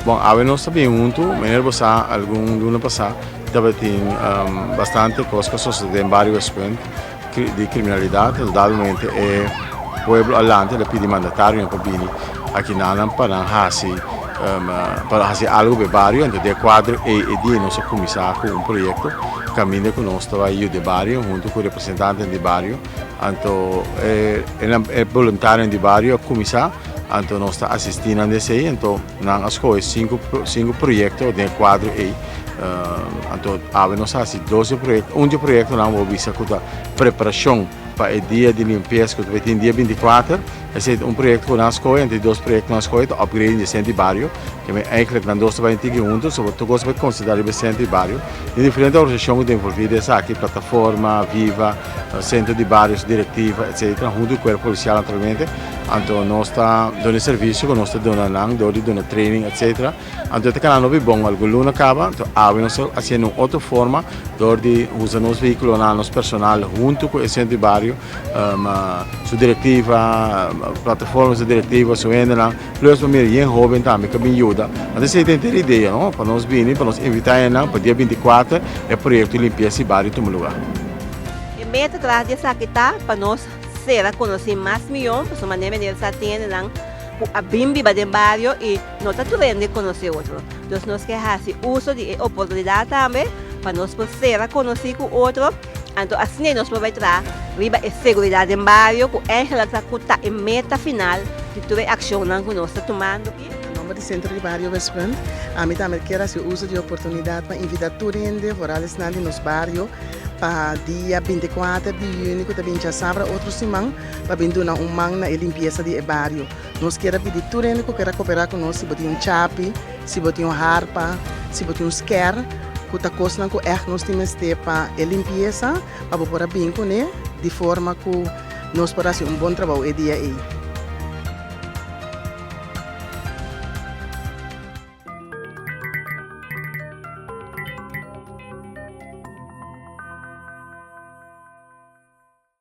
Bon, awe nos ta bin huntu, meneer bo sa algun luna pasá tabatin bastante kos ku a sosodé den bario Westpunt di kriminalidat. Entonces dado momento e pueblo a lanta el a pidi mandatarionan pa bini akinanan pa nan hasi pa hasi algu pa e bario. Entonces den e kuadro ei e dia nos a kuminsá ku un proyekto kaminda ku nos ta bai yuda e bario huntu ku representantenan di bario. Anto e e boluntarionan di bario a kuminsá. Anto nos ta asistí nan den esei, anto nan a skohe sinku proyekto den e kuadro ei. Anto awe nos a hasi dos di e proyekto, un di e proyektonan bo bisa ku ta preparashon pa e dia di limpiesa ku ta bai tin dia 24. Esei ta un proyekto ku nan a skohe, anto e dos proyekto nan a skohe ta upgrading di e sentro di bario. Keme eigentlik nan dos ta bai tiki huntu, so tur kos ta bai konsentrá riba e sentro di bario. Tin diferente organisashon ku ta envolví den esaki, Plataforma, Viva, Sentro di Bario, su direktiva, etcetera, huntu ku kuerpo polisial naturalmente. Anto nos ta duna e servisio ku nos ta duna nan dor di duna training etcetera. Anto e ta keda hopi bon. Algun luna kaba, anto awe nos ta hasiendo un otro forma dor di usa nos vehikulonan, nos personal huntu ku e sentro di bario, su direktiva, plataforma su direktiva, su hendenan, plus bo mira yen hoben tambe ku a bin yuda. Anto esei ta henter idea, no? Pa nos bini, pa nos invitá hendenan pa dia 24 e proyekto di limpiesa di bario tuma luga. E meta tras di esaki ta pa nos sera konosí mas mihó, pasobra manera meneer sa tin hendenan ku a bin biba den bario i no ta tur hende konosé otro. Dus nos ke hasi uso di e oportunidat tambe pa nos por sera konosí ku otro, anto asina nos por bai traha riba e seguridat den bario ku eigenlijk ta ku ta e meta final di tur e akshonnan ku nos ta tumando. Na nomber di Sentro di Bario Westpunt, ami tambe kier hasi uso di e oportunidat pa invitá tur hende, vooral esnan di nos bario, pa dia 24 di yüni ku ta bin djasabra otro siman pa bin duna un man na e limpiesa di e bario. Nos kier a pidi tur hende ku kier a koperá ku nos si bo tin un chapi, si bo tin un harpa, si bo tin un skèr ku ta kosnan ku ègt nos tin mester pa e limpiesa pa bo por a bin kuné di forma ku nos por hasi un bon trabou e dia ei.